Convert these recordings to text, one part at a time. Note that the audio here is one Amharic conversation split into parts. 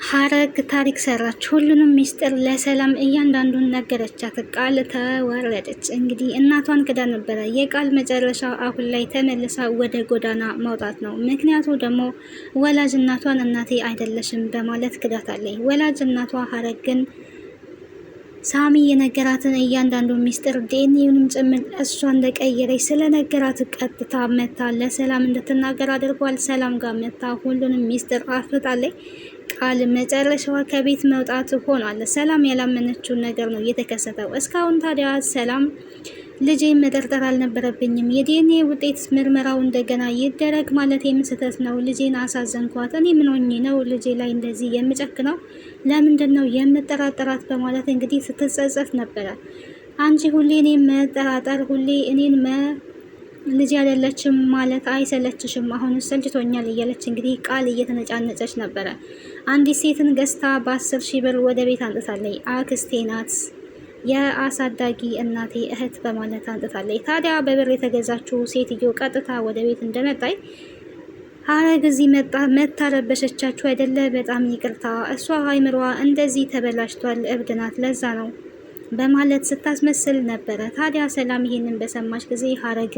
ሐረግ ታሪክ ሰራች። ሁሉንም ሚስጥር ለሰላም እያንዳንዱን ነገረቻት። ቃል ተዋረደች። እንግዲህ እናቷን ክዳ ነበረ። የቃል መጨረሻ አሁን ላይ ተመልሳ ወደ ጎዳና መውጣት ነው። ምክንያቱ ደግሞ ወላጅ እናቷን እናቴ አይደለሽም በማለት ክዳታለች። ወላጅ እናቷ ሐረግ ግን ሳሚ የነገራትን እያንዳንዱ ሚስጥር ዲኤንኤውንም ጭምር እሷ እንደቀየረች ስለነገራት ቀጥታ መታ ለሰላም እንድትናገር አድርጓል። ሰላም ጋር መታ ሁሉንም ሚስጥር አፍርጣለች። ቃል መጨረሻዋ ከቤት መውጣት ሆኗል። ሰላም ያላመነችውን ነገር ነው የተከሰተው። እስካሁን ታዲያ ሰላም ልጄ መጠርጠር አልነበረብኝም፣ የዲኤንኤ ውጤት ምርመራው እንደገና ይደረግ ማለት ስህተት ነው፣ ልጄን አሳዘንኳት፣ እኔ ምን ሆኜ ነው ልጄ ላይ እንደዚህ የምጨክነው? ለምንድን ነው የምጠራጠራት? በማለት እንግዲህ ስትጸጸት ነበረ። አንቺ ሁሌ እኔን መጠራጠር፣ ሁሌ እኔን ልጅ አይደለችም ማለት አይሰለችሽም? አሁን ሰልችቶኛል እያለች እንግዲህ ቃል እየተነጫነጨች ነበረ። አንዲት ሴትን ገዝታ በ10,000 ብር ወደ ቤት አንጥታለች። አክስቴ ናት የአሳዳጊ እናቴ እህት በማለት አንጥታለች። ታዲያ በብር የተገዛችው ሴትዮ ቀጥታ ወደ ቤት እንደመጣች ሐረግ እዚህ መጣ መታረበሸቻችሁ አይደለ? በጣም ይቅርታ፣ እሷ አይምሯ እንደዚህ ተበላሽቷል፣ እብድ ናት፣ ለዛ ነው በማለት ስታስመስል ነበረ። ታዲያ ሰላም ይሄንን በሰማች ጊዜ ሐረግ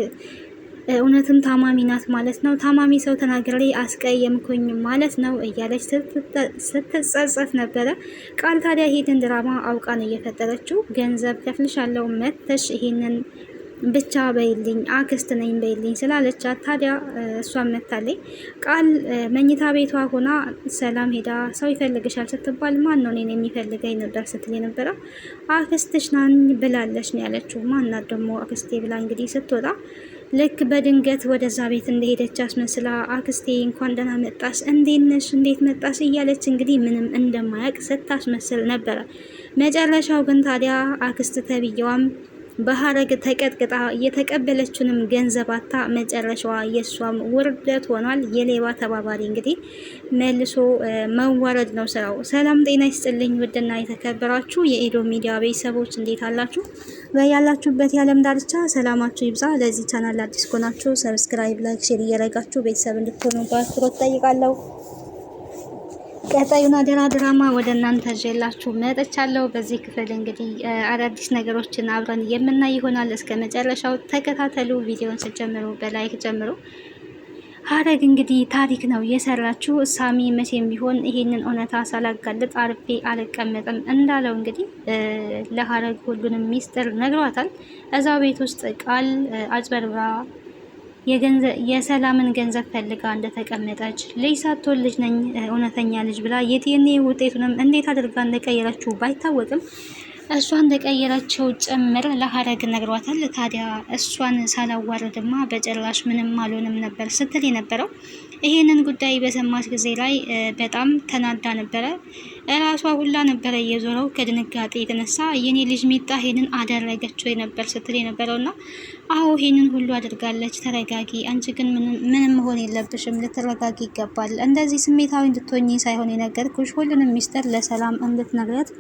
እውነትም ታማሚ ናት ማለት ነው፣ ታማሚ ሰው ተናግሬ አስቀየምኩኝ ማለት ነው እያለች ስትጸጸት ነበረ። ቃል ታዲያ ይሄንን ድራማ አውቃ ነው እየፈጠረችው። ገንዘብ ከፍልሻለሁ መተሽ ይሄንን ብቻ በይልኝ አክስት ነኝ በይልኝ ስላለቻት ታዲያ እሷን መታለኝ። ቃል መኝታ ቤቷ ሆና ሰላም ሄዳ ሰው ይፈልግሻል ስትባል ማን ነው እኔን የሚፈልገኝ ነበር ስትል የነበረው አክስትሽ ናኝ ብላለች ነው ያለችው። ማናት ደግሞ አክስቴ ብላ እንግዲህ ስትወጣ ልክ በድንገት ወደዛ ቤት እንደሄደች አስመስላ አክስቴ እንኳን ደህና መጣሽ፣ እንዴት ነሽ፣ እንዴት መጣሽ እያለች እንግዲህ ምንም እንደማያውቅ ስታስመስል ነበረ። መጨረሻው ግን ታዲያ አክስት ተብዬዋም በሀረግ ተቀጥቅጣ የተቀበለችውንም ገንዘብ አታ መጨረሻዋ የእሷም ውርደት ሆኗል። የሌባ ተባባሪ እንግዲህ መልሶ መዋረድ ነው ስራው። ሰላም ጤና ይስጥልኝ ውድና የተከበራችሁ የኤዶ ሚዲያ ቤተሰቦች እንዴት አላችሁ? በያላችሁበት የዓለም ዳርቻ ሰላማችሁ ይብዛ። ለዚህ ቻናል አዲስ ከሆናችሁ subscribe፣ like፣ share እያደረጋችሁ ቤተሰብ እንድትሆኑ በአክብሮት ጠይቃለሁ። ቀጣዩን አደራ ድራማ ወደ እናንተ ይዤላችሁ መጥቻለሁ። በዚህ ክፍል እንግዲህ አዳዲስ ነገሮችን አብረን የምናይ ይሆናል። እስከ መጨረሻው ተከታተሉ። ቪዲዮን ስትጀምሩ በ like ጀምሩ። ሐረግ እንግዲህ ታሪክ ነው የሰራችው። ሳሚ መቼም ቢሆን ይሄንን እውነታ ሳላጋልጥ አርፌ አልቀመጥም እንዳለው እንግዲህ ለሐረግ ሁሉንም ሚስጥር ነግሯታል። እዛው ቤት ውስጥ ቃል አጭበርብራ የሰላምን ገንዘብ ፈልጋ እንደተቀመጠች ልጅ ሳትሆን ልጅ ነኝ እውነተኛ ልጅ ብላ የዲኤንኤ ውጤቱንም እንዴት አድርጋ እንደቀየረችው ባይታወቅም እሷ እንደቀየረችው ጭምር ለሀረግ ነግሯታል። ታዲያ እሷን ሳላዋርድማ በጭራሽ ምንም አልሆንም ነበር ስትል የነበረው ይሄንን ጉዳይ በሰማች ጊዜ ላይ በጣም ተናዳ ነበረ። እራሷ ሁላ ነበረ እየዞረው ከድንጋጤ የተነሳ የኔ ልጅ ሚጣ ይሄንን አደረገችው የነበር ስትል የነበረውና አዎ ይሄንን ሁሉ አድርጋለች፣ ተረጋጊ። አንቺ ግን ምንም መሆን የለብሽም፣ ልትረጋጊ ይገባል። እንደዚህ ስሜታዊ እንድትሆኚ ሳይሆን የነገርኩሽ ሁሉንም ሚስጥር ለሰላም እንድትነግረት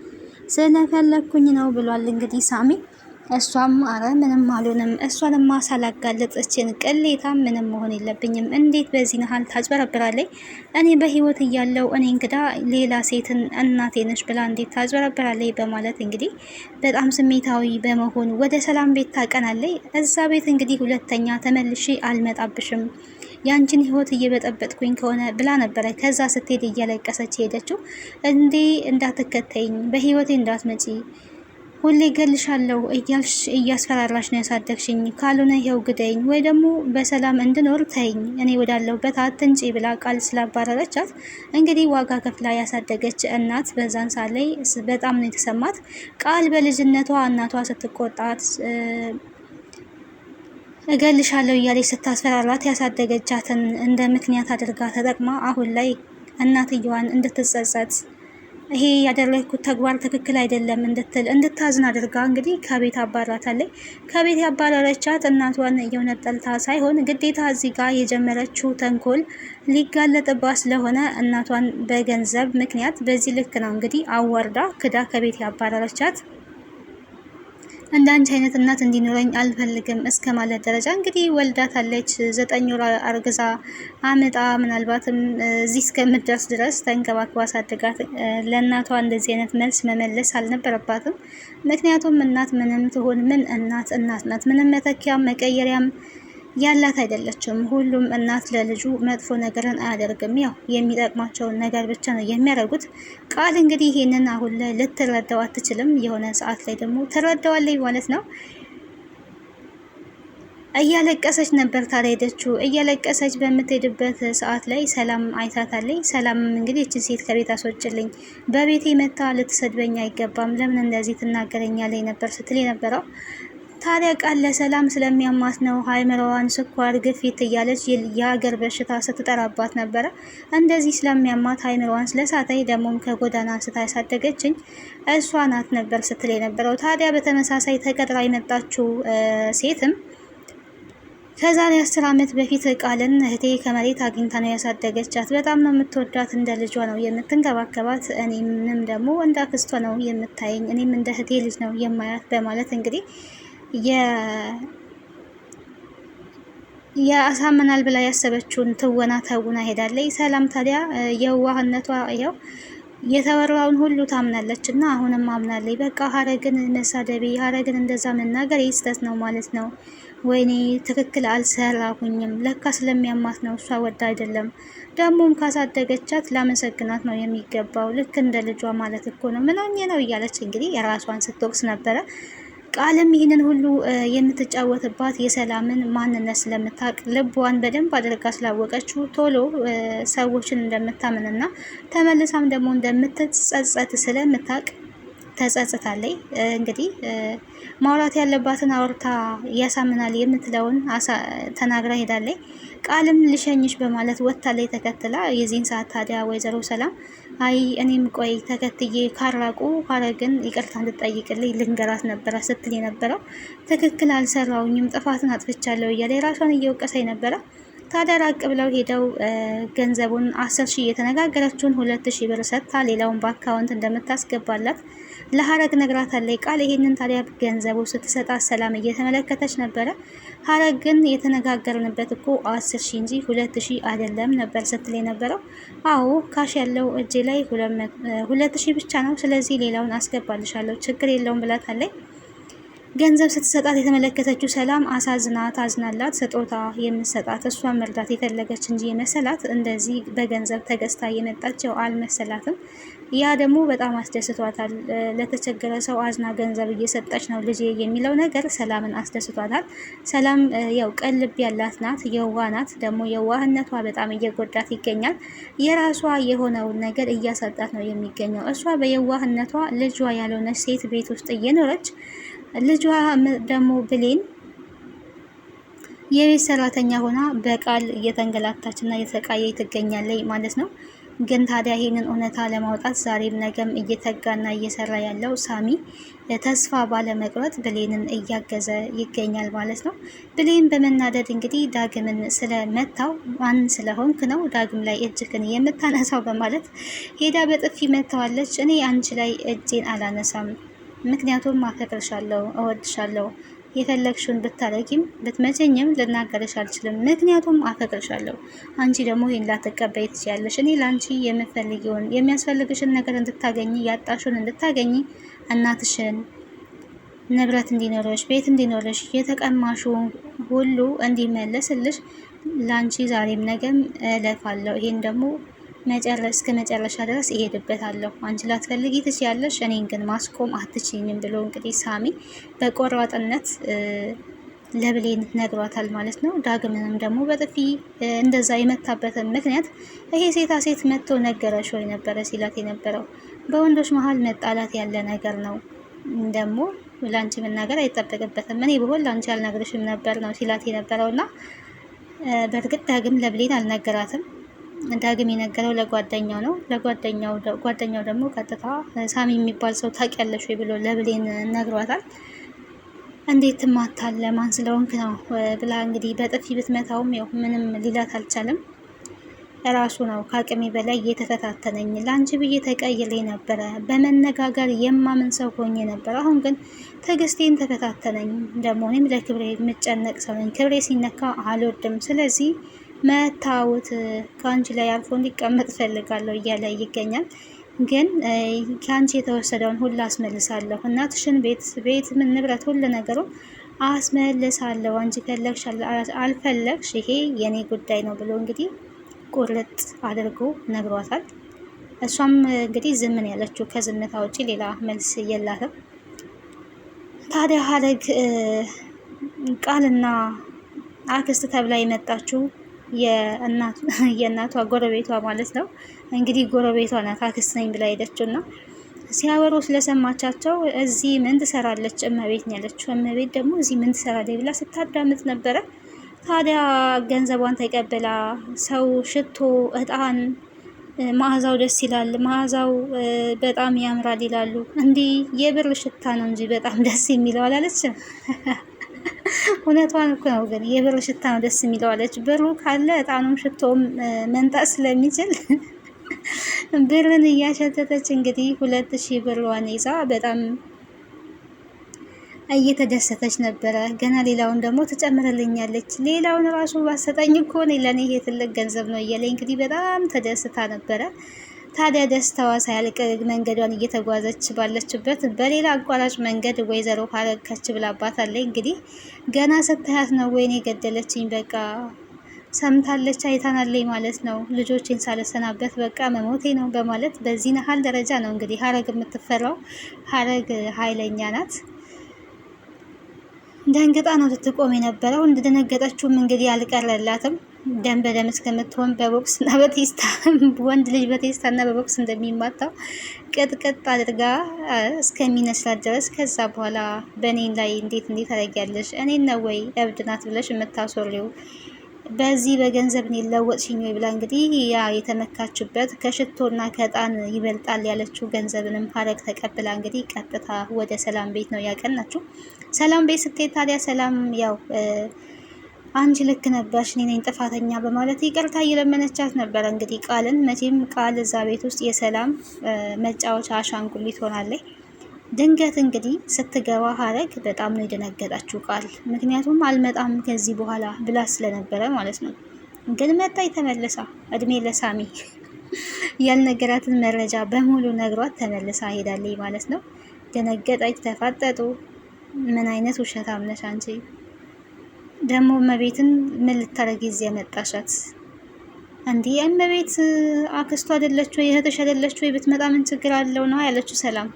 ስለፈለግኩኝ ነው ብሏል እንግዲህ ሳሚ። እሷም አረ ምንም አልሆንም፣ እሷንማ ሳላጋልጥ እችን ቅሌታ ምንም መሆን የለብኝም። እንዴት በዚህ ያህል ታጭበረብራለች? እኔ በህይወት እያለው እኔ እንግዳ ሌላ ሴትን እናቴ ነሽ ብላ እንዴት ታጭበረብራለች? በማለት እንግዲህ በጣም ስሜታዊ በመሆን ወደ ሰላም ቤት ታቀናለች። እዛ ቤት እንግዲህ ሁለተኛ ተመልሼ አልመጣብሽም ያንቺን ህይወት እየበጠበጥኩኝ ከሆነ ብላ ነበረ። ከዛ ስትሄድ እያለቀሰች ሄደችው። እንዴ እንዳትከተይኝ፣ በህይወቴ እንዳትመጪ ሁሌ ገልሻለሁ እያልሽ እያስፈራራሽ ነው ያሳደግሽኝ። ካልሆነ ይኸው ግደኝ ወይ ደግሞ በሰላም እንድኖር ተይኝ፣ እኔ ወዳለሁበት አትንጪ ብላ ቃል ስላባረረቻት እንግዲህ ዋጋ ከፍላ ያሳደገች እናት በዛን ሰዓት ላይ በጣም ነው የተሰማት። ቃል በልጅነቷ እናቷ ስትቆጣት እገልሻለሁ እያለች ስታስፈራራት ያሳደገቻትን እንደ ምክንያት አድርጋ ተጠቅማ አሁን ላይ እናትየዋን እንድትጸጸት ይሄ ያደረግኩት ተግባር ትክክል አይደለም እንድትል እንድታዝን አድርጋ እንግዲህ ከቤት አባራታለች። ከቤት ያባረረቻት እናቷን የእውነት ጠልታ ሳይሆን ግዴታ እዚህ ጋር የጀመረችው ተንኮል ሊጋለጥባት ስለሆነ እናቷን በገንዘብ ምክንያት በዚህ ልክ ነው እንግዲህ አዋርዳ ክዳ ከቤት ያባረረቻት። እንዳንቺ አይነት እናት እንዲኖረኝ አልፈልግም እስከ ማለት ደረጃ እንግዲህ ወልዳታለች። 9 ወር አርግዛ አምጣ ምናልባትም እዚህ እስከምትደርስ ድረስ ተንከባክባ አሳድጋት ለእናቷ እንደዚህ አይነት መልስ መመለስ አልነበረባትም። ምክንያቱም እናት ምንም ትሁን ምን እናት እናት ናት። ምንም መተኪያም መቀየሪያም ያላት አይደለችም። ሁሉም እናት ለልጁ መጥፎ ነገርን አያደርግም። ያው የሚጠቅማቸውን ነገር ብቻ ነው የሚያደርጉት። ቃል እንግዲህ ይሄንን አሁን ላይ ልትረዳው አትችልም። የሆነ ሰዓት ላይ ደግሞ ትረዳዋለች ማለት ነው። እያለቀሰች ነበር ታዲያ ሄደችው። እያለቀሰች በምትሄድበት ሰዓት ላይ ሰላም አይታታለች። ሰላም እንግዲህ እችን ሴት ከቤት አስወጭልኝ፣ በቤቴ መታ ልትሰድበኝ አይገባም፣ ለምን እንደዚህ ትናገረኛለች ነበር ስትል የነበረው። ታዲያ ቃል ለሰላም ስለሚያማት ነው አይምሮዋን ስኳር፣ ግፊት እያለች የሀገር በሽታ ስትጠራባት ነበረ። እንደዚህ ስለሚያማት አይምሮዋን ስለሳተኝ ደግሞም ከጎዳና አንስታ ያሳደገችኝ እሷ ናት ነበር ስትል የነበረው። ታዲያ በተመሳሳይ ተቀጥራ የመጣችው ሴትም ከዛሬ 10 ዓመት በፊት ቃልን እህቴ ከመሬት አግኝታ ነው ያሳደገቻት። በጣም ነው የምትወዳት፣ እንደ ልጇ ነው የምትንከባከባት። እኔንም ደግሞ እንደ አክስቷ ነው የምታየኝ፣ እኔም እንደ እህቴ ልጅ ነው የማያት በማለት እንግዲህ የአሳምናል ብላ ያሰበችውን ትወና ተውና ሄዳለች። ሰላም ታዲያ የዋህነቷ ያው የተወራውን ሁሉ ታምናለች እና አሁንም አምናለች። በቃ ሀረግን መሳደቤ ሀረግን እንደዛ መናገር ስህተት ነው ማለት ነው። ወይኔ ትክክል አልሰራሁኝም፣ ለካ ስለሚያማት ነው እሷ ወዳ አይደለም። ደግሞም ካሳደገቻት ላመሰግናት ነው የሚገባው፣ ልክ እንደ ልጇ ማለት እኮ ነው። ምን ሆኜ ነው እያለች እንግዲህ የራሷን ስትወቅስ ነበረ። ቃልም ይህንን ሁሉ የምትጫወትባት የሰላምን ማንነት ስለምታውቅ ልቧን በደንብ አድርጋ ስላወቀችው ቶሎ ሰዎችን እንደምታምንና ተመልሳም ደግሞ እንደምትጸጸት ስለምታውቅ ተጸጽታለች። እንግዲህ ማውራት ያለባትን አውርታ ያሳምናል የምትለውን ተናግራ ሄዳለች። ቃልም ልሸኝሽ በማለት ወጥታለች ተከትላ። የዚህን ሰዓት ታዲያ ወይዘሮ ሰላም አይ እኔም ቆይ ተከትዬ ካራቁ ሀረግን ይቅርታ እንድጠይቅልኝ ልንገራት ነበረ ስትል የነበረው ትክክል አልሰራውኝም፣ ጥፋትን አጥፍቻለሁ እያለ የራሷን እየወቀሰኝ ነበረ። ታዲያ ራቅ ብለው ሄደው ገንዘቡን 10,000 የተነጋገረችውን 2,000 ብር ሰጥታ ሌላውን በ account እንደምታስገባላት ለሀረግ ነግራታለች። ቃል ይሄንን ታዲያ ገንዘቡ ስትሰጣት ሰላም እየተመለከተች ነበረ። ሀረግ ግን የተነጋገርንበት እኮ 10,000 እንጂ 2,000 አይደለም ነበር ስትል የነበረው። አዎ cash ያለው እጄ ላይ 2,000 ብቻ ነው፣ ስለዚህ ሌላውን አስገባልሻለሁ ችግር የለውም ብላታለች። ገንዘብ ስትሰጣት የተመለከተችው ሰላም አሳዝናት አዝናላት ስጦታ የምትሰጣት እሷን መርዳት የፈለገች እንጂ የመሰላት እንደዚህ በገንዘብ ተገዝታ የመጣቸው አልመሰላትም። ያ ደግሞ በጣም አስደስቷታል። ለተቸገረ ሰው አዝና ገንዘብ እየሰጠች ነው ልጄ የሚለው ነገር ሰላምን አስደስቷታል። ሰላም ያው ቀልብ ያላት ናት፣ የዋ ናት። ደግሞ የዋህነቷ በጣም እየጎዳት ይገኛል። የራሷ የሆነውን ነገር እያሳጣት ነው የሚገኘው። እሷ በየዋህነቷ ልጇ ያልሆነች ሴት ቤት ውስጥ እየኖረች ልጇ ደግሞ ብሌን የቤት ሰራተኛ ሆና በቃል እየተንገላታች እና እየተሰቃየች ትገኛለች ማለት ነው። ግን ታዲያ ይህንን እውነታ ለማውጣት ዛሬም ነገም እየተጋና እየሰራ ያለው ሳሚ ተስፋ ባለመቁረጥ ብሌንን እያገዘ ይገኛል ማለት ነው። ብሌን በመናደድ እንግዲህ ዳግምን ስለመታው ማን ስለሆንክ ነው ዳግም ላይ እጅክን የምታነሳው በማለት ሄዳ በጥፊ መታዋለች። እኔ አንቺ ላይ እጄን አላነሳም ምክንያቱም አፈቅርሻለሁ፣ እወድሻለሁ የፈለግሽውን ብታረጊም ብትመቸኝም ልናገርሽ አልችልም፣ ምክንያቱም አፈቅርሻለሁ። አንቺ ደግሞ ይህን ላትቀበይ ትችያለሽ። እኔ ለአንቺ የምፈልጊውን የሚያስፈልግሽን ነገር እንድታገኝ፣ ያጣሽውን እንድታገኝ፣ እናትሽን ንብረት እንዲኖርሽ፣ ቤት እንዲኖርሽ፣ የተቀማሹ ሁሉ እንዲመለስልሽ ለአንቺ ዛሬም ነገም እለፋለሁ። ይሄን ደግሞ መጨረስ እስከ መጨረሻ ድረስ እሄድበታለሁ። አንቺ ላትፈልጊ ትችያለሽ፣ እኔን ግን ማስቆም አትችይኝም ብሎ እንግዲህ ሳሚ በቆራጥነት ለብሌን ነግሯታል ማለት ነው። ዳግምንም ደግሞ በጥፊ እንደዛ የመታበትን ምክንያት ይሄ ሴታ ሴት መጥቶ ነገረሽ ወይ ነበረ ሲላት የነበረው። በወንዶች መሀል መጣላት ያለ ነገር ነው። ደግሞ ለአንቺ መናገር አይጠበቅበትም። እኔ ብሆን ለአንቺ አልነግርሽም ነበር ነው ሲላት የነበረው እና በእርግጥ ዳግም ለብሌን አልነገራትም። ዳግም የነገረው ለጓደኛው ነው። ለጓደኛው ጓደኛው ደግሞ ቀጥታ ሳሚ የሚባል ሰው ታውቂያለሽ ወይ ብሎ ለብሌን ነግሯታል። እንዴት ትማታለህ? ማን ስለሆንክ ነው ብላ እንግዲህ በጥፊ ብትመታውም ያው ምንም ሊላት አልቻለም። ራሱ ነው ከአቅሜ በላይ እየተፈታተነኝ። ለአንቺ ብዬ ተቀይሬ ነበረ፣ በመነጋገር የማምን ሰው ሆኜ ነበር። አሁን ግን ትዕግስቴን ተፈታተነኝ። ደግሞ እኔም ለክብሬ የምጨነቅ ሰው ነኝ። ክብሬ ሲነካ አልወድም። ስለዚህ መታወት ከአንቺ ላይ አልፎ እንዲቀመጥ ፈልጋለሁ እያለ ይገኛል። ግን ከአንቺ የተወሰደውን ሁሉ አስመልሳለሁ። እናትሽን ቤት ቤት ምን ንብረት ሁሉ ነገሩ አስመልሳለሁ። አንቺ ፈለግሽ አልፈለግሽ ይሄ የኔ ጉዳይ ነው ብሎ እንግዲህ ቁርጥ አድርጎ ነግሯታል። እሷም እንግዲህ ዝምን ያለችው ከዝምታ ውጪ ሌላ መልስ የላትም። ታዲያ ሀረግ ቃልና አክስት ተብላ የመጣችው የእናቷ ጎረቤቷ ማለት ነው። እንግዲህ ጎረቤቷ ናት አክስት ነኝ ብላ ሄደችው እና ሲያወሩ ስለሰማቻቸው እዚህ ምን ትሰራለች እመቤት ነው ያለችው። እመቤት ደግሞ እዚህ ምን ትሰራለች ብላ ስታዳምጥ ነበረ። ታዲያ ገንዘቧን ተቀብላ ሰው ሽቶ፣ እጣን መዓዛው ደስ ይላል፣ መዓዛው በጣም ያምራል ይላሉ። እንዲህ የብር ሽታ ነው እንጂ በጣም ደስ የሚለው አላለችም። እውነቷን እኮ ነው። ግን የብር ሽታ ነው ደስ የሚለው አለች። ብሩ ካለ እጣኑም ሽቶም መንጣት ስለሚችል ብርን እያሸተተች እንግዲህ 2000 ብሯን ይዛ በጣም እየተደሰተች ነበረ። ገና ሌላውን ደግሞ ትጨምርልኛለች፣ ሌላውን ራሱ ባሰጠኝ እኮ ለእኔ ይሄ ትልቅ ገንዘብ ነው እያለ እንግዲህ በጣም ተደስታ ነበረ። ታዲያ ደስታዋ ሳያልቅ መንገዷን እየተጓዘች ባለችበት በሌላ አቋራጭ መንገድ ወይዘሮ ሐረግ ከች ብላባታለች። እንግዲህ ገና ስታያት ነው ወይኔ የገደለችኝ በቃ ሰምታለች አይታናለች ማለት ነው። ልጆቼን ሳልሰናበት በቃ መሞቴ ነው በማለት በዚህ ያህል ደረጃ ነው እንግዲህ ሐረግ የምትፈራው። ሐረግ ኃይለኛ ናት። ደንግጣ ነው ስትቆም የነበረው። እንደደነገጠችውም እንግዲህ አልቀረላትም። ደም በደም እስከምትሆን በቦክስ እና በቴስታ ወንድ ልጅ በቴስታ እና በቦክስ እንደሚማታው ቅጥቅጥ አድርጋ እስከሚነስላት ድረስ ከዛ በኋላ በእኔ ላይ እንዴት እንዴት ታደርጊያለሽ? እኔን ነው ወይ እብድ ናት ብለሽ የምታስወሪው? በዚህ በገንዘብ እኔ ለወጥሽኝ ወይ ብላ እንግዲህ ያ የተመካችበት ከሽቶና ከዕጣን ይበልጣል ያለችው ገንዘብንም ሐረግ ተቀብላ እንግዲህ ቀጥታ ወደ ሰላም ቤት ነው ያቀናችው። ሰላም ቤት ስትሄድ ታዲያ ሰላም ያው አንቺ ልክ ነበርሽ፣ እኔ ነኝ ጥፋተኛ በማለት ይቅርታ እየለመነቻት ነበረ። እንግዲህ ቃልን መቼም ቃል እዛ ቤት ውስጥ የሰላም መጫወቻ አሻንጉሊት ሆናለች። ድንገት እንግዲህ ስትገባ ሐረግ በጣም ነው የደነገጠችው ቃል። ምክንያቱም አልመጣም ከዚህ በኋላ ብላ ስለነበረ ማለት ነው። ግን መጣ ተመልሳ፣ እድሜ ለሳሚ ያልነገራትን መረጃ በሙሉ ነግሯት ተመልሳ ሄዳለች ማለት ነው። ደነገጠች፣ ተፋጠጡ። ምን አይነት ውሸታም ነሽ አንቺ ደግሞ እመቤትን ምን ልታረጊ እዚህ ያመጣሻት? እንዲህ እመቤት አክስቱ አይደለች ወይ እህትሽ አይደለች ወይ? ብትመጣ ምን ችግር አለው ነው ያለችው ሰላም።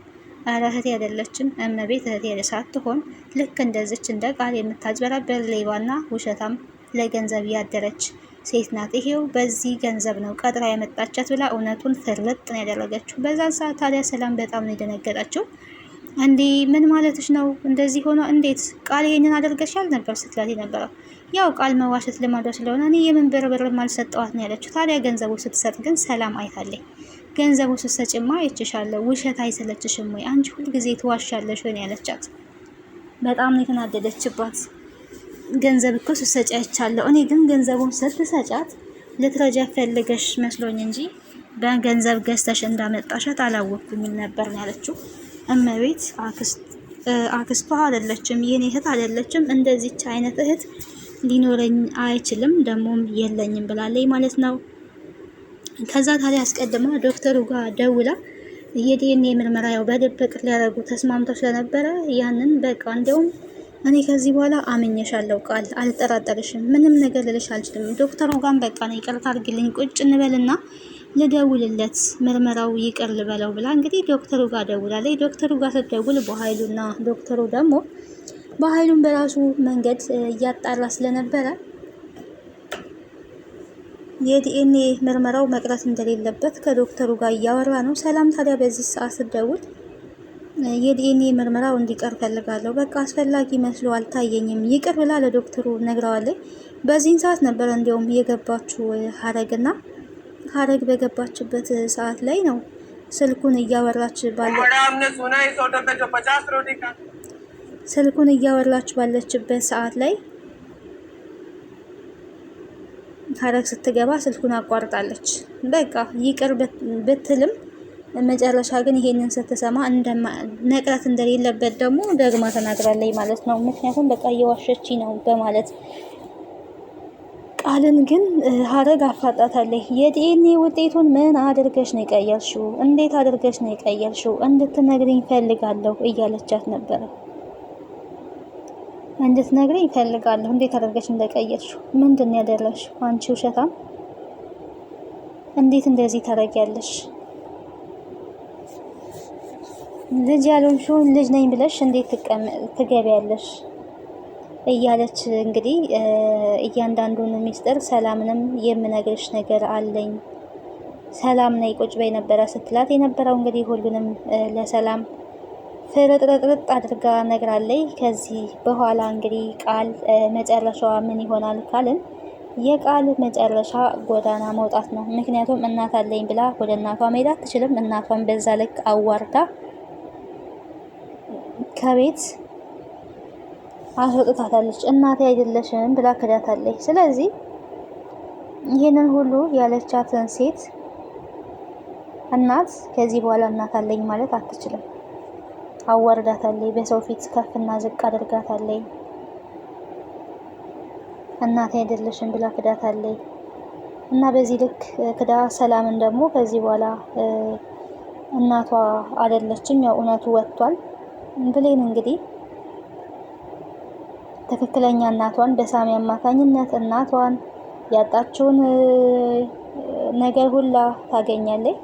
ኧረ እህቴ አይደለችም እመቤት እህቴ ሳትሆን ልክ እንደዚች እንደ ቃል የምታጭበረብር ሌባና ውሸታም ለገንዘብ ያደረች ሴት ናት። ይሄው በዚህ ገንዘብ ነው ቀጥራ ያመጣቻት ብላ እውነቱን ፍርጥ ነው ያደረገችው። በዛን ሰዓት ታዲያ ሰላም በጣም ነው የደነገጠችው። እንዴ ምን ማለትሽ ነው? እንደዚህ ሆኖ እንዴት ቃል ይሄንን አድርገሻል ነበር ስትላት የነበረው። ያው ቃል መዋሸት ልማዷ ስለሆነ እኔ የምን ብር ብርም አልሰጠዋት ነው ያለችው። ታዲያ ገንዘቡ ስትሰጥ ግን ሰላም አይታለኝ። ገንዘቡ ስትሰጭማ አይቼሻለሁ፣ ውሸት አይሰለችሽም ወይ አንቺ ሁልጊዜ ትዋሻለሽ ወይ ነው ያለቻት። በጣም ነው የተናደደችባት። ገንዘብ እኮ ስትሰጪ አይቻለሁ፣ እኔ ግን ገንዘቡን ስትሰጫት ልትረጃ ፈልገሽ መስሎኝ እንጂ በገንዘብ ገዝተሽ እንዳመጣሻት አላወቅኩኝም ነበር ነው ያለችው። እመቤት አክስቷ አይደለችም፣ የኔ እህት አይደለችም። እንደዚች አይነት እህት ሊኖረኝ አይችልም፣ ደግሞም የለኝም ብላለች ማለት ነው። ከዛ ታዲያ አስቀድማ ዶክተሩ ጋር ደውላ የዲኤንኤ ምርመራ ያው በድብቅ ሊያደርጉ ተስማምተው ስለነበረ ያንን በቃ እንዲያውም እኔ ከዚህ በኋላ አምኜሻለሁ፣ ቃል አልጠራጠርሽም፣ ምንም ነገር ልልሽ አልችልም። ዶክተሩ ጋር በቃ ነው ይቅርታ አድርግልኝ፣ ቁጭ እንበልና ልደውልለት ምርመራው ይቅር ልበለው ብላ እንግዲህ ዶክተሩ ጋር ደውላለች። ዶክተሩ ጋር ስትደውል በኃይሉና ዶክተሩ ደግሞ በኃይሉን በራሱ መንገድ እያጣራ ስለነበረ የዲኤንኤ ምርመራው መቅረት እንደሌለበት ከዶክተሩ ጋር እያወራ ነው። ሰላም ታዲያ በዚህ ሰዓት ስትደውል የዲኤንኤ ምርመራው እንዲቀር ፈልጋለሁ፣ በቃ አስፈላጊ መስሎ አልታየኝም፣ ይቅር ብላ ለዶክተሩ ነግረዋለች። በዚህን ሰዓት ነበረ እንዲያውም የገባችው ሀረግና ሀረግ በገባችበት ሰዓት ላይ ነው ስልኩን እያወራች ባለ ስልኩን እያወራች ባለችበት ሰዓት ላይ ሀረግ ስትገባ ስልኩን አቋርጣለች። በቃ ይቅር ብትልም መጨረሻ ግን ይሄንን ስትሰማ ነቅረት እንደሌለበት ደግሞ ደግማ ተናግራለች ማለት ነው። ምክንያቱም በቃ እየዋሸች ነው በማለት ቃልን ግን ሀረግ አፋጣታለች። የዲኤንኤ ውጤቱን ምን አድርገሽ ነው የቀየርሽው? እንዴት አድርገሽ ነው የቀየርሽው? እንድትነግሪኝ ፈልጋለሁ እያለቻት ነበረ። እንድትነግሪኝ ፈልጋለሁ፣ እንዴት አድርገሽ እንደቀየርሽው፣ ምንድን ነው ያደረግሽው? አንቺ ውሸታም፣ እንዴት እንደዚህ ታደርጊያለሽ? ልጅ ያልሆንሽውን ልጅ ነኝ ብለሽ እንዴት ትገቢያለሽ? እያለች እንግዲህ እያንዳንዱን ሚስጥር ሰላምንም የምነግርሽ ነገር አለኝ፣ ሰላም ነይ ቁጭ በይ ነበረ ስትላት የነበረው። እንግዲህ ሁሉንም ለሰላም ፍርጥርጥርጥ አድርጋ ነግራለይ። ከዚህ በኋላ እንግዲህ ቃል መጨረሻዋ ምን ይሆናል ካልን የቃል መጨረሻ ጎዳና መውጣት ነው። ምክንያቱም እናት አለኝ ብላ ወደ እናቷ መሄድ አትችልም። እናቷን በዛ ልክ አዋርዳ ከቤት አስወጥታታለች። እናቴ አይደለሽም ብላ ክዳታለች። ስለዚህ ይህንን ሁሉ ያለቻትን ሴት እናት ከዚህ በኋላ እናት አለኝ ማለት አትችልም። አዋርዳታለች። በሰው ፊት ከፍና ዝቅ አድርጋታለች። እናቴ አይደለሽም ብላ ክዳታለች። እና በዚህ ልክ ክዳ ሰላምን ደግሞ ከዚህ በኋላ እናቷ አይደለችም፣ ያው እውነቱ ወጥቷል። ብሌን እንግዲህ ትክክለኛ እናቷን በሳሚ አማካኝነት እናቷን ያጣችውን ነገር ሁላ ታገኛለች።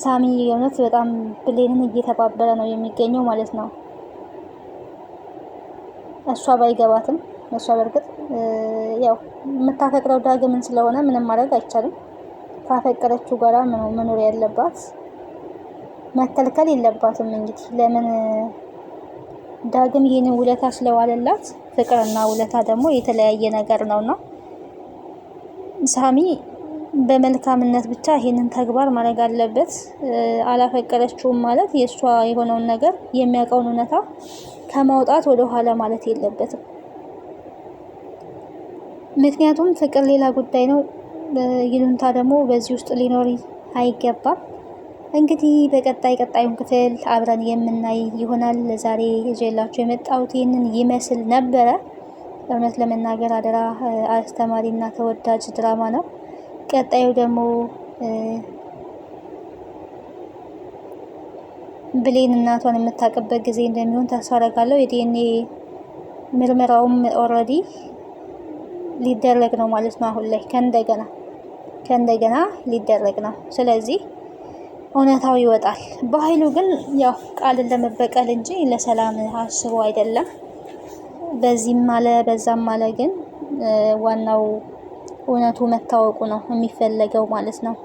ሳሚ የእውነት በጣም ብሌንን እየተባበረ ነው የሚገኘው ማለት ነው። እሷ ባይገባትም እሷ በእርግጥ ያው የምታፈቅረው ዳግምን ስለሆነ ምንም ማድረግ አይቻልም። ካፈቀረችው ጋራ መኖር ያለባት መከልከል የለባትም። እንግዲህ ለምን ዳግም ይህንን ውለታ ስለዋለላት፣ ፍቅርና ውለታ ደግሞ የተለያየ ነገር ነውና ሳሚ በመልካምነት ብቻ ይሄንን ተግባር ማድረግ አለበት። አላፈቀረችውም ማለት የእሷ የሆነውን ነገር የሚያውቀውን እውነታ ከማውጣት ወደ ኋላ ማለት የለበትም። ምክንያቱም ፍቅር ሌላ ጉዳይ ነው፣ ይሉንታ ደግሞ በዚህ ውስጥ ሊኖር አይገባም። እንግዲህ በቀጣይ ቀጣዩን ክፍል አብረን የምናይ ይሆናል። ለዛሬ ይዤላችሁ የመጣሁት ይህንን ይመስል ነበረ። እውነት ለመናገር አደራ አስተማሪና ተወዳጅ ድራማ ነው። ቀጣዩ ደግሞ ብሌን እናቷን የምታውቅበት ጊዜ እንደሚሆን ተስፋ አደርጋለሁ። የዲኤንኤ ምርመራውም already ሊደረግ ነው ማለት ነው። አሁን ላይ ከእንደገና ሊደረግ ነው። ስለዚህ እውነታው ይወጣል። በኃይሉ ግን ያው ቃልን ለመበቀል እንጂ ለሰላም አስቦ አይደለም። በዚህም አለ በዛም አለ ግን ዋናው እውነቱ መታወቁ ነው የሚፈለገው ማለት ነው።